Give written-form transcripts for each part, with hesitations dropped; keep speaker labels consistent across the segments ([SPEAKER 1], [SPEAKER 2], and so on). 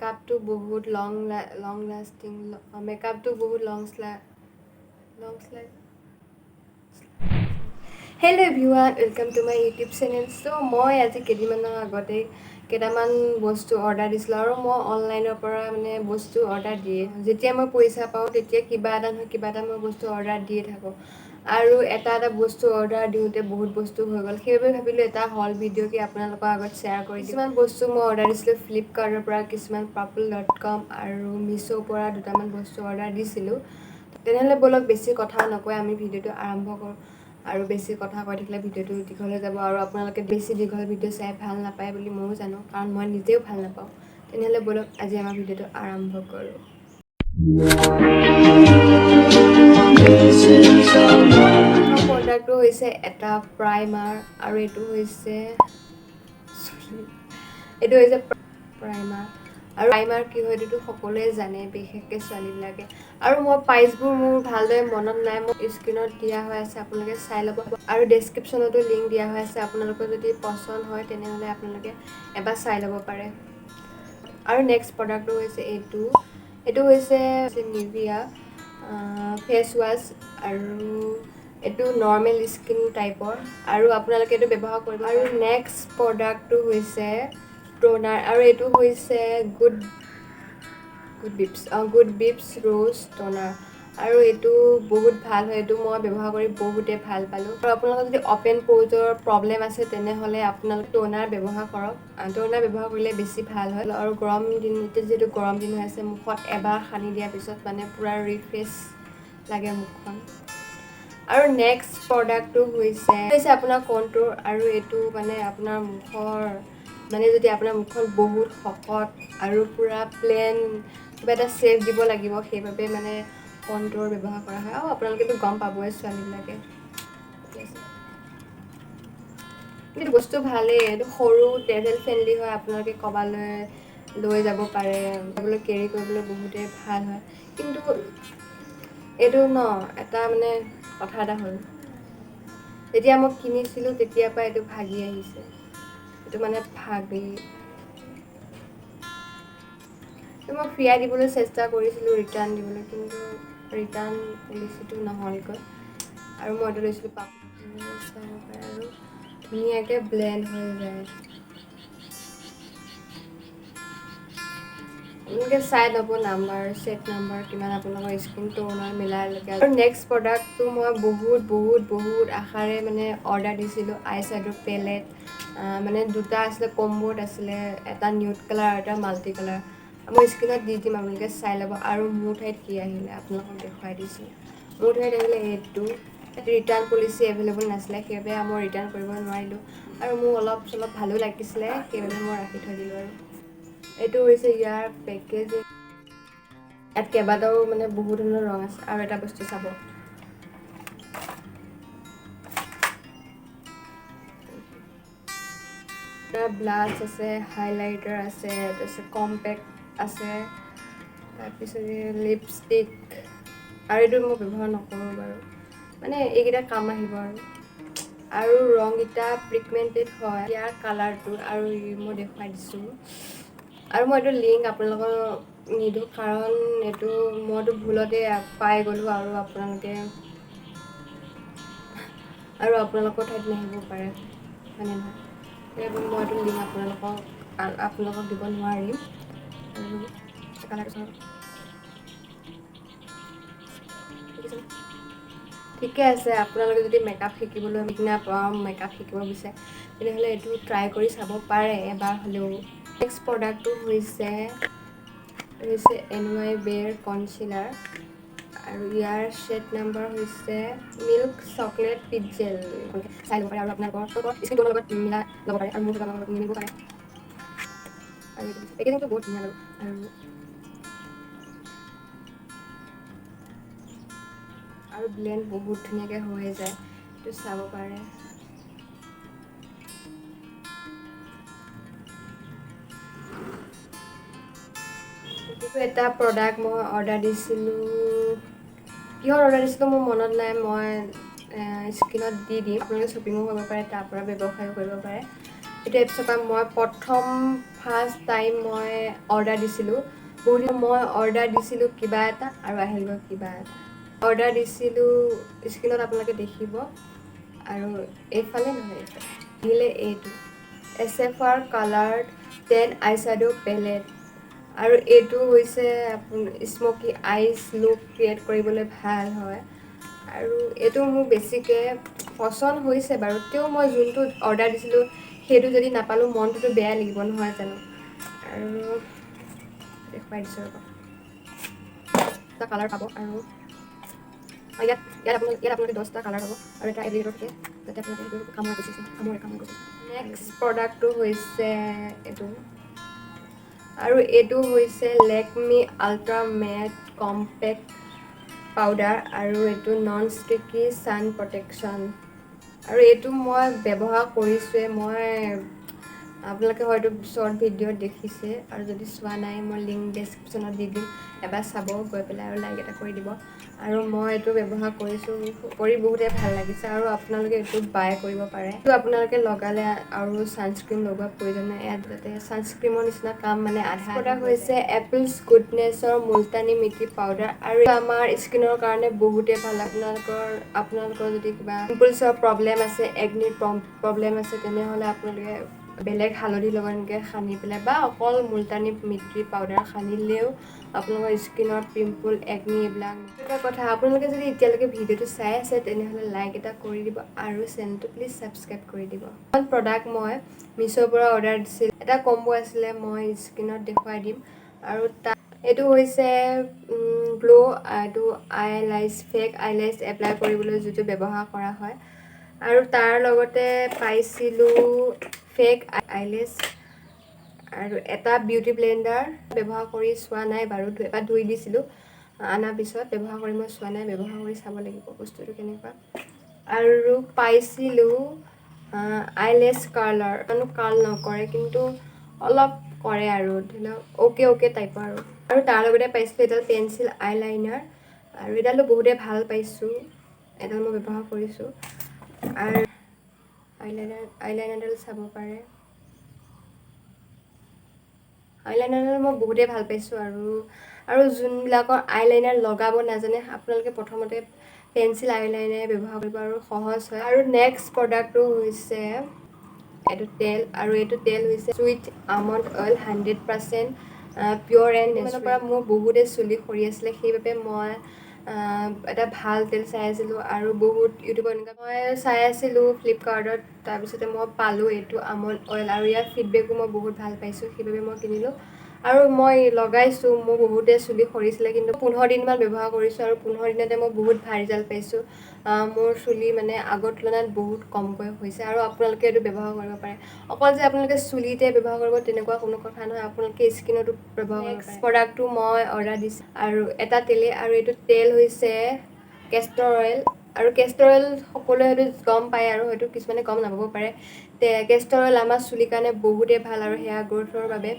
[SPEAKER 1] মেকআপটো বহুত লং লং লাষ্টিং, মেকআপটো বহুত লং long slide. Hello everyone, welcome to my YouTube channel. So মই আজি কেইদিনমানৰ আগতে কেইটামান বস্তু অৰ্ডাৰ দিছিলোঁ আৰু মই অনলাইনৰ পৰা মানে বস্তু অৰ্ডাৰ দিয়ে যেতিয়া মই পইচা পাওঁ, তেতিয়া কিবা এটা নহয় কিবা এটা মই বস্তু অৰ্ডাৰ দিয়ে থাকোঁ। আৰু এটা এটা বস্তু অৰ্ডাৰ দিওঁতে বহুত বস্তু হৈ গ'ল। সেইবাবে ভাবিলোঁ এটা হল ভিডিঅ'কে আপোনালোকৰ আগত শ্বেয়াৰ কৰি দিওঁ। কিছুমান বস্তু মই অৰ্ডাৰ দিছিলোঁ ফ্লিপকাৰ্টৰ পৰা, কিছুমান পাৰ্পল.কম আৰু মিছ'ৰ পৰা দুটামান বস্তু অৰ্ডাৰ দিছিলোঁ। তেনেহ'লে ব'লক, বেছি কথা নকৈ আমি ভিডিঅ'টো আৰম্ভ কৰোঁ। আৰু বেছি কথা কৈ থাকিলে ভিডিঅ'টো দীঘল হৈ যাব আৰু আপোনালোকে বেছি দীঘল ভিডিঅ' চাই ভাল নাপায় বুলি ময়ো জানো, কাৰণ মই নিজেও ভাল নাপাওঁ। তেনেহ'লে ব'লক, আজি আমাৰ ভিডিঅ'টো আৰম্ভ কৰোঁ। প্ৰথম প্ৰডাক্টটো হৈছে এটা প্ৰাইমাৰ আৰু এইটো হৈছে প্ৰাইমাৰ। আৰু প্ৰাইমাৰ কি হয়, এইটোতো সকলোৱে জানে, বিশেষকৈ ছোৱালীবিলাকে। আৰু মই প্ৰাইচবোৰ মোৰ ভালদৰে মনত নাই। মোৰ স্ক্ৰীণত দিয়া হৈ আছে, আপোনালোকে চাই ল'ব আৰু ডেছক্ৰিপশ্যনতো লিংক দিয়া হৈ আছে। আপোনালোকৰ যদি পচন্দ হয়, তেনেহ'লে আপোনালোকে এবাৰ চাই ল'ব পাৰে। আৰু নেক্সট প্ৰডাক্টটো হৈছে এইটো। এইটো হৈছে নিভিয়া ফেচ ৱাছ আৰু এইটো নৰ্মেল স্কিন টাইপৰ আৰু আপোনালোকে এইটো ব্যৱহাৰ কৰিব। আৰু নেক্সট প্ৰডাক্টটো হৈছে ট'নাৰ আৰু এইটো হৈছে গুড গুড বিপছ অঁ গুড বিপছ ৰ'জ ট'নাৰ আৰু এইটো বহুত ভাল হয়। এইটো মই ব্যৱহাৰ কৰি বহুতেই ভাল পালোঁ। আৰু আপোনালোকৰ যদি অ'পেন প'ৰ্ছৰ প্ৰব্লেম আছে, তেনেহ'লে আপোনালোকে ট'নাৰ ব্যৱহাৰ কৰক। ট'নাৰ ব্যৱহাৰ কৰিলে বেছি ভাল হয়। আৰু গৰম দিন, এতিয়া যিহেতু গৰম দিন হৈ আছে, মুখত এবাৰ সানি দিয়াৰ পিছত মানে পূৰা ৰিফ্ৰেছ লাগে মুখখন। আৰু নেক্সট প্ৰডাক্টটো হৈছে আপোনাৰ কণ্টুৰ। আৰু এইটো মানে আপোনাৰ মুখৰ মানে যদি আপোনাৰ মুখখন বহুত শকত আৰু পূৰা প্লেন কিবা এটা শ্বেপ দিব লাগিব, সেইবাবে মানে কণ্টুৰ ব্যৱহাৰ কৰা হয়। আৰু আপোনালোকেতো গম পাবই ছোৱালীবিলাকে। ঠিক আছে, কিন্তু বস্তু ভালেই। এইটো সৰু, ট্ৰেভেল ফ্ৰেণ্ডলি হয়। আপোনালোকে ক'ৰবালৈ লৈ যাব পাৰে, যাবলৈ কেৰি কৰিবলৈ বহুতেই ভাল হয়। কিন্তু এইটো ন এটা মানে কথা এটা হ'ল, যেতিয়া মই কিনিছিলোঁ তেতিয়াৰ পৰা এইটো ভাগি আহিছে। এইটো মানে ভাগি মই ফিৰাই দিবলৈ চেষ্টা কৰিছিলোঁ, ৰিটাৰ্ণ দিবলৈ, কিন্তু ৰিটাৰ্ণ পলিচিটো নহ'লগৈ। আৰু মই এইটো লৈছিলোঁ পাপ চাব পাৰে আৰু ধুনীয়াকৈ ব্লেণ্ড হৈ যায়। আপোনালোকে চাই ল'ব নাম্বাৰ, ছেট নাম্বাৰ কিমান, আপোনালোকৰ স্কিন টোনৰ মিলাই লৈকে। আৰু নেক্সট প্ৰডাক্টটো মই বহুত বহুত বহুত আশাৰে মানে অৰ্ডাৰ দিছিলোঁ, আই শ্বেডো পেলেট। মানে দুটা আছিলে, কম্ব'ত আছিলে, এটা নিউড কালাৰ আৰু এটা মাল্টি কালাৰ। মই স্ক্ৰীণত দি দিম, আপোনালোকে চাই ল'ব। আৰু মোৰ ঠাইত কি আহিলে আপোনালোকক দেখুৱাই দিছোঁ। মোৰ ঠাইত আহিলে এইটো। ৰিটাৰ্ণ পলিচি এভেইলেবল নাছিলে, সেইবাবে মই ৰিটাৰ্ণ কৰিব নোৱাৰিলোঁ। আৰু মোৰ অলপ চলপ ভালো লাগিছিলে, সেইবাবে মই ৰাখি থৈ দিলোঁ। আৰু এইটো হৈছে ইয়াৰ পেকেজিং। ইয়াত কেইবাটাও মানে বহুত ধৰণৰ ৰং আছে। আৰু এটা বস্তু চাব, ব্লাছ আছে, হাইলাইটাৰ আছে, তাৰপিছত কম্পেক্ট আছে, তাৰপিছত লিপষ্টিক। আৰু এইটো মই ব্যৱহাৰ নকৰোঁ বাৰু, মানে এইকেইটা কাম আহিব। আৰু আৰু ৰংকেইটা পিগমেণ্টেড হয় ইয়াৰ কালাৰটো। আৰু মই দেখুৱাই দিছোঁ। আৰু মই এইটো লিংক আপোনালোকক নিদিওঁ, কাৰণ এইটো মইতো ভুলতে পাই গ'লোঁ আৰু আপোনালোকৰ ঠাইত নাহিব পাৰে, হয়নে নহয়? সেইবাবে মই এইটো লিংক আপোনালোকক দিব নোৱাৰিম। আৰু কালাৰটো চাওক, দেখিছেনে? ঠিকে আছে। আপোনালোকে যদি মেকআপ শিকিবলৈ মেকআপ শিকিব বিচাৰে, তেনেহ'লে এইটো ট্ৰাই কৰি চাব পাৰে এবাৰ হ'লেও। নেক্সট প্ৰডাক্টটো হৈছে হৈছে এন ৱাই বেৰ কনচিলাৰ আৰু ইয়াৰ শ্বেড নাম্বাৰ হৈছে মিল্ক চকলেট পিজেল। চাই ল'ব পাৰে আৰু আপোনালোকৰ স্কিন টোনৰ লগত মিলাই ল'ব পাৰে আৰু মোৰ লগত মিলিব পাৰে। আৰু পেকেজিংটো বহুত ধুনীয়া বাৰু। আৰু আৰু ব্লেণ্ড বহুত ধুনীয়াকৈ হৈ যায়, এইটো চাব পাৰে। এইটো এটা প্ৰডাক্ট মই অৰ্ডাৰ দিছিলোঁ। কিহৰ অৰ্ডাৰ দিছিলোঁ মোৰ মনত নাই। মই স্ক্ৰীণত দি দিম। আপোনালোকে শ্বপিঙো কৰিব পাৰে তাৰ পৰা, ব্যৱসায়ো কৰিব পাৰে। এইটো এপছৰ পৰা মই প্ৰথম ফাৰ্ষ্ট টাইম মই অৰ্ডাৰ দিছিলোঁ। বহুত দিন মই অৰ্ডাৰ দিছিলোঁ কিবা এটা আৰু আহিলগৈ কিবা এটা। অৰ্ডাৰ দিছিলোঁ, স্ক্ৰীণত আপোনালোকে দেখিব আৰু এইফালে নহয়, এইফালে আহিলে এইটো SFR colour 10 eyeshadow palette আৰু এইটো হৈছে স্মকি আইজ লুক ক্ৰিয়েট কৰিবলৈ ভাল হয় আৰু এইটো মোৰ বেছিকৈ পচন্দ হৈছে বাৰু। তেও মই যোনটো অৰ্ডাৰ দিছিলোঁ সেইটো যদি নাপালোঁ, মনটোতো বেয়া লাগিব, নহয় জানো? আৰু দেখুৱাই দিছোঁ, ৰ'ব। এটা কালাৰ পাব আৰু ইয়াত আপোনালোকে 10টা কালাৰ পাব আৰু এটা এপ্লিকেটৰ থাকে, যাতে আপোনালোকে সেইটো কামোৰা গৈছে, কামোৰে কামোৰা গৈছে। নেক্সট প্ৰডাক্টটো হৈছে এইটো আৰু এইটো হৈছে Lakme ultra matte compact powder আৰু এইটো নন ষ্টিকি ছান প্ৰটেকশ্যন আৰু এইটো মই ব্যৱহাৰ কৰিছোঁৱে। মই আপোনালোকে হয়তো শ্বৰ্ট ভিডিঅ'ত দেখিছে আৰু যদি চোৱা নাই, মই লিংক ডেছক্ৰিপশ্যনত দি দিম, এবাৰ চাব গৈ পেলাই আৰু লাইক এটা কৰি দিব। আৰু মই এইটো ব্যৱহাৰ কৰিছোঁ, কৰি বহুতেই ভাল লাগিছে আৰু আপোনালোকে এইটো বাই কৰিব পাৰে। এইটো আপোনালোকে লগালে আৰু ছানস্ক্ৰীম লগোৱাৰ প্ৰয়োজন নাই। ইয়াত যাতে ছানস্ক্ৰীমৰ নিচিনা কাম মানে আধা প্ৰডাক্ট হৈছে এপলছ গুডনেছৰ মুলতানী মিটি পাউডাৰ আৰু আমাৰ স্কিনৰ কাৰণে বহুতেই ভাল। আপোনালোকৰ যদি কিবা পিম্পলছৰ প্ৰব্লেম আছে, একনিৰ প্ৰব্লেম আছে, তেনেহ'লে আপোনালোকে বেলেগ হালধিৰ লগত এনেকৈ সানি পেলাই বা অকল মুলতানী মিট্টি পাউডাৰ সানিলেও আপোনালোকৰ স্কিনৰ পিম্পল, একনি এইবিলাক। এটা কথা, আপোনালোকে যদি এতিয়ালৈকে ভিডিঅ'টো চাই আছে, তেনেহ'লে লাইক এটা কৰি দিব আৰু চেনেলটো প্লিজ ছাবস্ক্ৰাইব কৰি দিব। এখন প্ৰডাক্ট মই মিছ'ৰ পৰা অৰ্ডাৰ দিছিলোঁ, এটা কম্ব' আছিলে, মই স্ক্ৰীণত দেখুৱাই দিম। আৰু তাত এইটো হৈছে গ্ল', এইটো আইলেছ, ফেক আইলেছ এপ্লাই কৰিবলৈ যিটো ব্যৱহাৰ কৰা হয় আৰু তাৰ লগতে পাইছিলোঁ ফেক আইলেছ আৰু এটা বিউটি ব্লেণ্ডাৰ। ব্যৱহাৰ কৰি চোৱা নাই বাৰু, এবাৰ ধুই দিছিলোঁ অনাৰ পিছত, ব্যৱহাৰ কৰি মই চোৱা নাই, ব্যৱহাৰ কৰি চাব লাগিব বস্তুটো কেনেকুৱা। আৰু পাইছিলোঁ আইলেছ কাৰ্লাৰ, ইমানো কাৰ্ল নকৰে কিন্তু অলপ কৰে আৰু ধৰি লওক অ'কে অ'কে টাইপৰ। আৰু তাৰ লগতে পাইছিলোঁ এডাল পেঞ্চিল আইলাইনাৰ আৰু এডালো বহুতেই ভাল পাইছোঁ, এডাল মই ব্যৱহাৰ কৰিছোঁ। আৰু আইলাইনাৰডাল চাব পাৰে। আইলাইনাৰডাল মই বহুতেই ভাল পাইছোঁ। আৰু যোনবিলাকৰ আইলাইনাৰ লগাব নাজানে, আপোনালোকে প্ৰথমতে পেঞ্চিল আইলাইনাৰ ব্যৱহাৰ কৰিব আৰু সহজ হয়। আৰু নেক্সট প্ৰডাক্টটো হৈছে এইটো তেল আৰু এইটো তেল হৈছে sweet almond oil, 100% pure and natural পৰা মোৰ বহুতেই চুলি সৰি আছিলে, সেইবাবে মই এটা ভাল তেল চাই আছিলোঁ আৰু বহুত ইউটিউবত এনেকুৱা মই চাই আছিলোঁ ফ্লিপকাৰ্টত। তাৰপিছতে মই পালোঁ এইটো আমণ্ড অইল আৰু ইয়াৰ ফিডবেকো মই বহুত ভাল পাইছোঁ, সেইবাবে মই কিনিলোঁ আৰু মই লগাইছোঁ। মোৰ বহুতে চুলি সৰিছিলে, কিন্তু 15 দিনমান ব্যৱহাৰ কৰিছোঁ আৰু 15 দিনতে মই বহুত ভাল ৰিজাল্ট পাইছোঁ। মোৰ চুলি মানে আগৰ তুলনাত বহুত কমকৈ হৈছে আৰু আপোনালোকে এইটো ব্যৱহাৰ কৰিব পাৰে। অকল যে আপোনালোকে চুলিতে ব্যৱহাৰ কৰিব তেনেকুৱা কোনো কথা নহয়, আপোনালোকে স্কিনতো ব্যৱহাৰ কৰিব পাৰে। প্ৰডাক্টটো মই অৰ্ডাৰ দিছোঁ আৰু এটা তেলেই আৰু এইটো তেল হৈছে কেষ্টৰ অইল আৰু কেষ্টৰ অইল সকলোৱে হয়তো গম পায় আৰু হয়তো কিছুমানে গম নাপাব পাৰে। কেষ্টৰ অইল আমাৰ চুলিৰ কাৰণে বহুতেই ভাল আৰু হেয়াৰ গ্ৰ'থৰ বাবে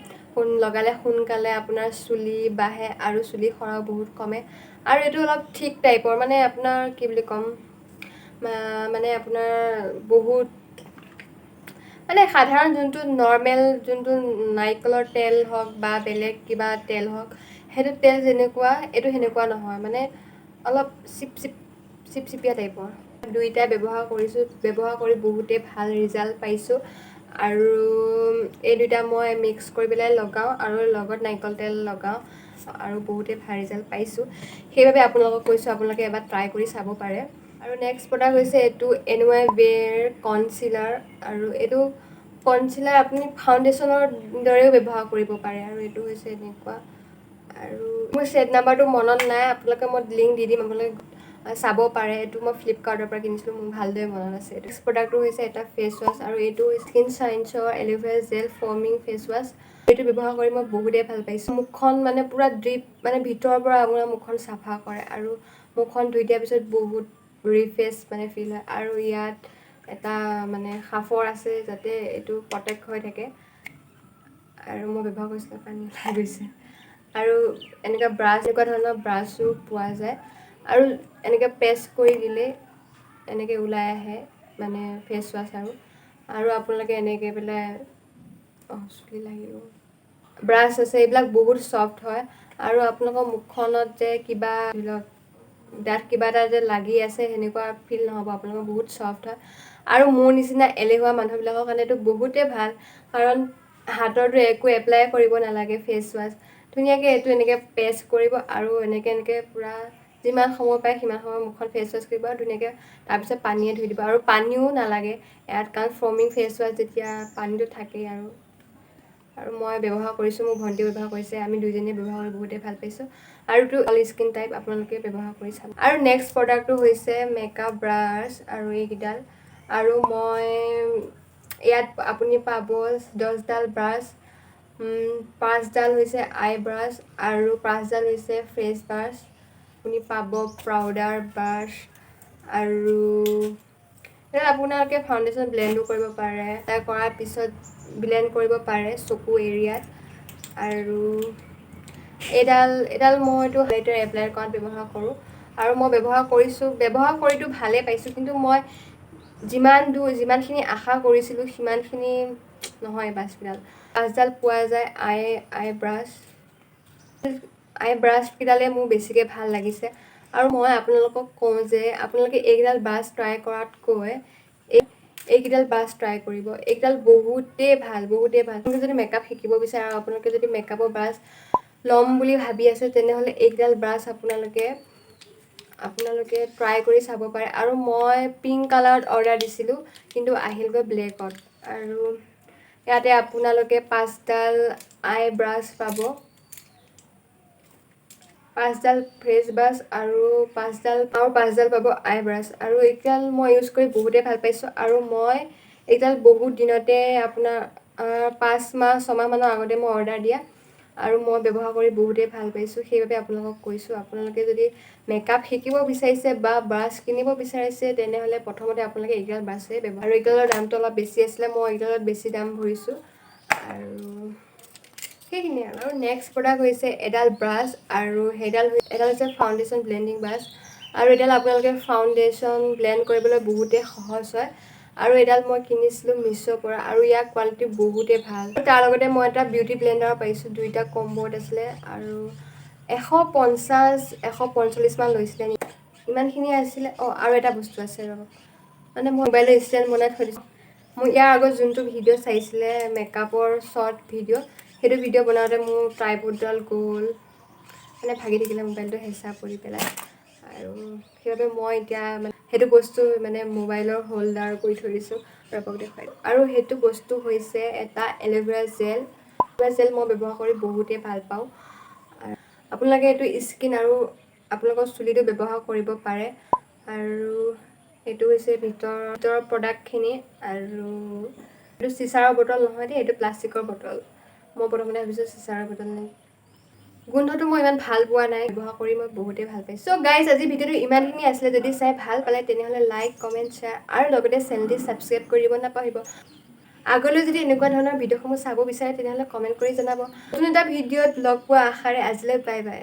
[SPEAKER 1] লগালে সোনকালে আপোনাৰ চুলি বাঢ়ে আৰু চুলি সৰাও বহুত কমে। আৰু এইটো অলপ থিক টাইপৰ, মানে আপোনাৰ কি বুলি ক'ম, মানে আপোনাৰ বহুত মানে সাধাৰণ যোনটো নৰ্মেল যোনটো নাৰিকলৰ তেল হওক বা বেলেগ কিবা তেল হওক, সেইটো তেল যেনেকুৱা এইটো সেনেকুৱা নহয়, মানে অলপ চিপ চিপ চিপচিপীয়া টাইপৰ। দুইটাই ব্যৱহাৰ কৰিছোঁ, ব্যৱহাৰ কৰি বহুতেই ভাল ৰিজাল্ট পাইছোঁ। আৰু এই দুইটা মই মিক্স কৰি পেলাই লগাওঁ আৰু লগত নাৰিকল তেল লগাওঁ আৰু বহুতেই ভাল ৰিজাল্ট পাইছোঁ। সেইবাবে আপোনালোকক কৈছোঁ, আপোনালোকে এবাৰ ট্ৰাই কৰি চাব পাৰে। আৰু নেক্সট প্ৰডাক্ট হৈছে এইটো এন ৱাই বেৰ কনচিলাৰ আৰু এইটো কনচিলাৰ আপুনি ফাউণ্ডেশ্যনৰ দৰেও ব্যৱহাৰ কৰিব পাৰে আৰু এইটো হৈছে এনেকুৱা। আৰু মোৰ শ্বেড নাম্বাৰটো মনত নাই, আপোনালোকে মই লিংক দি দিম, আপোনালোকে চাব পাৰে। এইটো মই ফ্লিপকাৰ্টৰ পৰা কিনিছিলোঁ, মোৰ ভালদৰে মনত আছে। নেক্সট প্ৰডাক্টটো হৈছে এটা ফেচ ৱাছ আৰু এইটো স্কিন চায়েন্সৰ aloe vera gel foaming face wash। এইটো ব্যৱহাৰ কৰি মই বহুতেই ভাল পাইছোঁ। মুখখন মানে পূৰা ডিপ, মানে ভিতৰৰ পৰা আপোনাৰ মুখখন চাফা কৰে আৰু মুখখন ধুই দিয়াৰ পিছত বহুত ৰিফ্ৰেছ মানে ফিল হয়। আৰু ইয়াত এটা মানে সাঁফৰ আছে যাতে এইটো প্ৰটেক্ট হৈ থাকে। আৰু মই ব্যৱহাৰ কৰিছিলোঁ, পানী ওলাই গৈছে। আৰু এনেকুৱা ব্ৰাছ, এনেকুৱা ধৰণৰ ব্ৰাছো পোৱা যায় আৰু এনেকৈ প্ৰেছ কৰি দিলেই এনেকৈ ওলাই আহে, মানে ফেচ ৱাছ। আৰু আৰু আপোনালোকে এনেকৈ পেলাই, অঁ, চুলি লাগিব। ব্ৰাছ আছে, এইবিলাক বহুত ছফ্ট হয় আৰু আপোনালোকৰ মুখখনত যে কিবা ধৰি লওক দাঁত কিবা এটা যে লাগি আছে, সেনেকুৱা ফিল নহ'ব আপোনালোকৰ। বহুত ছফ্ট হয় আৰু মোৰ নিচিনা এলেহুৱা মানুহবিলাকৰ কাৰণেতো বহুতেই ভাল, কাৰণ হাতৰটো একো এপ্লাই কৰিব নালাগে ফেচ ৱাছ। ধুনীয়াকৈ এইটো এনেকৈ পেষ্ট কৰিব আৰু এনেকৈ এনেকৈ পূৰা যিমান সময় পায় সিমান সময় মুখখন ফেচ ৱাছ কৰিব আৰু ধুনীয়াকৈ তাৰপিছত পানীয়ে ধুই দিব। আৰু পানীও নালাগে ইয়াত, কাৰণ ফ'মিং ফেচ ৱাছ যেতিয়া পানীটো থাকেই। আৰু আৰু মই ব্যৱহাৰ কৰিছোঁ, মোৰ ভণ্টিও ব্যৱহাৰ কৰিছে, আমি দুইজনীয়ে ব্যৱহাৰ কৰি বহুতেই ভাল পাইছোঁ। আৰু এইটো অল স্কিন টাইপ, আপোনালোকে ব্যৱহাৰ কৰি চাব। আৰু নেক্সট প্ৰডাক্টটো হৈছে মেকআপ ব্ৰাছ আৰু এইকেইডাল। আৰু মই ইয়াত আপুনি পাব 10ডাল ব্ৰাছ। পাঁচডাল হৈছে আই ব্ৰাছ আৰু পাঁচডাল হৈছে ফেচ ব্ৰাছ। আপুনি পাব পাউডাৰ ব্ৰাছ আৰু আপোনালোকে ফাউণ্ডেশ্যন ব্লেণ্ডো কৰিব পাৰে, কৰাৰ পিছত ব্লেণ্ড কৰিব পাৰে চকু এৰিয়াত। আৰু এইডাল মইতো হাইলাইটাৰ এপ্লাই কৰাত ব্যৱহাৰ কৰোঁ আৰু মই ব্যৱহাৰ কৰিছোঁ। ব্যৱহাৰ কৰিতো ভালেই পাইছোঁ, কিন্তু মই যিমান দূৰ যিমানখিনি আশা কৰিছিলোঁ, সিমানখিনি নহয়। ব্ৰাছকেইডাল পাঁচডাল পোৱা যায় আই আই ব্ৰাছ। আই ব্ৰাছকেইডালে মোৰ বেছিকৈ ভাল লাগিছে। আৰু মই আপোনালোকক কওঁ যে আপোনালোকে এইকেইডাল ব্ৰাছ ট্ৰাই কৰাতকৈ এইকেইডাল ব্ৰাছ ট্ৰাই কৰিব। এইকেইডাল বহুতেই ভাল, বহুতেই ভাল। আপোনালোকে যদি মেকআপ শিকিব বিচাৰে আৰু আপোনালোকে যদি মেকআপৰ ব্ৰাছ ল'ম বুলি ভাবি আছে, তেনেহ'লে এইকেইডাল ব্ৰাছ আপোনালোকে ট্ৰাই কৰি চাব পাৰে। আৰু মই পিংক কালাৰত অৰ্ডাৰ দিছিলোঁ, কিন্তু আহিলগৈ ব্লেকত। আৰু ইয়াতে আপোনালোকে পাঁচডাল আই ব্ৰাছ পাব, পাঁচডাল ফেচ ব্ৰাছ আৰু পাঁচডাল পাব আই ব্ৰাছ। আৰু এইকেইডাল মই ইউজ কৰি বহুতেই ভাল পাইছোঁ। আৰু মই এইকেইডাল বহুত দিনতে, আপোনাৰ 5 মাহ 6মাহমানৰ আগতে মই অৰ্ডাৰ দিয়া আৰু মই ব্যৱহাৰ কৰি বহুতেই ভাল পাইছোঁ। সেইবাবে আপোনালোকক কৈছোঁ, আপোনালোকে যদি মেকআপ শিকিব বিচাৰিছে বা ব্ৰাছ কিনিব বিচাৰিছে, তেনেহ'লে প্ৰথমতে আপোনালোকে এইকেইডাল ব্ৰাছেই ব্যৱহাৰ। আৰু এইকেইডালৰ দামটো অলপ বেছি আছিলে, মই এইকেইডালত বেছি দাম ভৰিছোঁ আৰু সেইখিনিয়ে। আৰু নেক্সট প্ৰডাক্ট হৈছে এডাল ব্ৰাছ আৰু এডাল হৈছে ফাউণ্ডেশ্যন ব্লেণ্ডিং ব্ৰাছ। আৰু এডাল আপোনালোকে ফাউণ্ডেশ্যন ব্লেণ্ড কৰিবলৈ বহুতেই সহজ হয়। আৰু এডাল মই কিনিছিলোঁ মিছ'ৰ পৰা আৰু ইয়াৰ কোৱালিটি বহুতেই ভাল। তাৰ লগতে মই এটা বিউটি ব্লেণ্ডাৰ পাইছোঁ, দুইটা কম্ব'ত আছিলে আৰু 150, 145মান লৈছিলে নেকি, ইমানখিনিয়ে আছিলে। অঁ, আৰু এটা বস্তু আছে, ৰ'ব। মানে মই মোবাইলৰ ষ্টেণ্ড বনাই থৈ দিছোঁ। মোৰ ইয়াৰ আগত যোনটো ভিডিঅ' চাইছিলে, মেকআপৰ শ্বৰ্ট ভিডিঅ', সেইটো ভিডিঅ' বনাওঁতে মোৰ ট্ৰাইপডডাল গ'ল, মানে ভাগি থাকিলে মোবাইলটো হেঁচা পৰি পেলাই। আৰু সেইবাবে মই এতিয়া মানে সেইটো বস্তু মানে মোবাইলৰ হোল্ডাৰ কৰি থৈ দিছোঁ। ৰ'বক, দেখুৱাই। আৰু সেইটো বস্তু হৈছে এটা aloe vera gel. Aloe vera gel মই ব্যৱহাৰ কৰি বহুতেই ভাল পাওঁ। আপোনালোকে এইটো স্কিন আৰু আপোনালোকৰ চুলিটো ব্যৱহাৰ কৰিব পাৰে। আৰু এইটো হৈছে ভিতৰৰ প্ৰডাক্টখিনি। আৰু এইটো চিচাৰৰ বটল নহয় দেই, এইটো প্লাষ্টিকৰ বটল। মই প্ৰথমতে ভাবিছোঁ চিচাৰৰ বটল নেকি। গোন্ধটো মই ইমান ভাল পোৱা নাই, ব্যৱহাৰ কৰি মই বহুতেই ভাল পাইছোঁ। চ' গাইজ, আজি ভিডিঅ'টো ইমানখিনি আছিলে। যদি চাই ভাল পালে, তেনেহ'লে লাইক, কমেণ্ট, শ্বেয়াৰ আৰু লগতে চেনেলটি ছাবস্ক্ৰাইব কৰি দিব নাপাহৰিব। আগলৈ যদি এনেকুৱা ধৰণৰ ভিডিঅ'সমূহ চাব বিচাৰে, তেনেহ'লে কমেণ্ট কৰি জনাব। নতুন এটা ভিডিঅ'ত লগ পোৱা আশাৰে আজিলৈ বাই বাই।